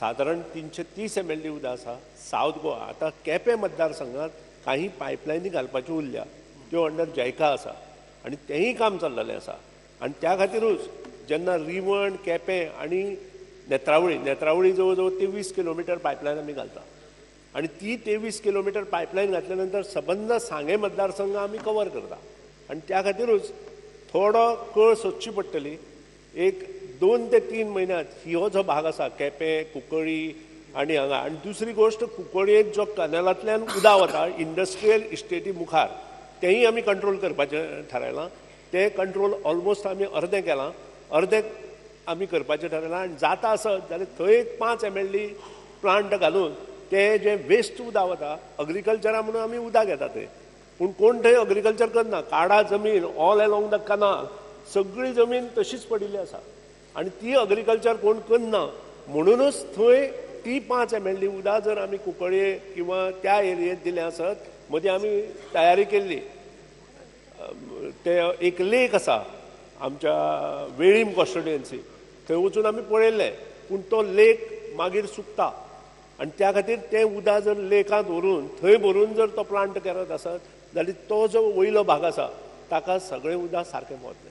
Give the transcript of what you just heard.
सादारण 330 MLD उदक आसा. सावथ गोवा आतां केपें मतदारसंघात काही पायपलायनी घालपाच्यो उरल्या, त्यो अंडर जैका आसा आनी तेंय काम चल्लेलें आसा. आनी त्या खातीरूच जेन्ना रिवण, केपें आनी नेत्रावळी, नेत्रावळी जवळ जवळ 23 किलोमिटर पायपलायन आमी घालता आनी ती 23 किलोमिटर पायपलायन घातल्या नंतर सबंद सांगें मतदारसंघ आमी कवर करता. आनी त्या खातीरूच थोडो कळ सोदची पडटली. एक 2 ते 3 म्हयन्यांत हो जो भाग आसा केपें, कुंकळी आनी हांगा, आनी दुसरी गोश्ट कुंकळयेंत जो कॅनलांतल्यान उदक वता इंडस्ट्रियल इस्टेटी मुखार, तेंय आमी कंट्रोल करपाचें थारायलां. तें कंट्रोल ऑलमोस्ट आमी अर्दें केलां, अर्दें आमी करपाचें थारायलां. आनी जाता आसत जाल्यार थंय एक 5 MLD plant घालून ते जे वेस्ट उदक वता अग्रिकल्चरा म्हणून आमी उदक घेता थंय, पूण कोण थंय अग्रिकल्चर करना. काडा जमीन ऑल एलोंग the कनाल सगळी जमीन तशीच पडिल्ली आसा आनी ती अग्रिकल्चर कोण करना, म्हणूनच थंय ती 5 MLD उदक जर आमी कुंकळये किंवा त्या एरियेंत दिलें आसत, मदीं आमी तयारी केल्ली. ते एक लेक आसा आमच्या वेळीम कॉन्स्टिट्युएन्सी, थंय वचून आमी पळयल्लें, पूण तो लेक मागीर सुकता आनी त्या खातीर तें उदक जर लेकांत व्हरून थंय भरून जर तो प्लांट करत आसत जाल्यार तो जो वयलो भाग आसा ताका सगळें उदक सारकें पावतलें.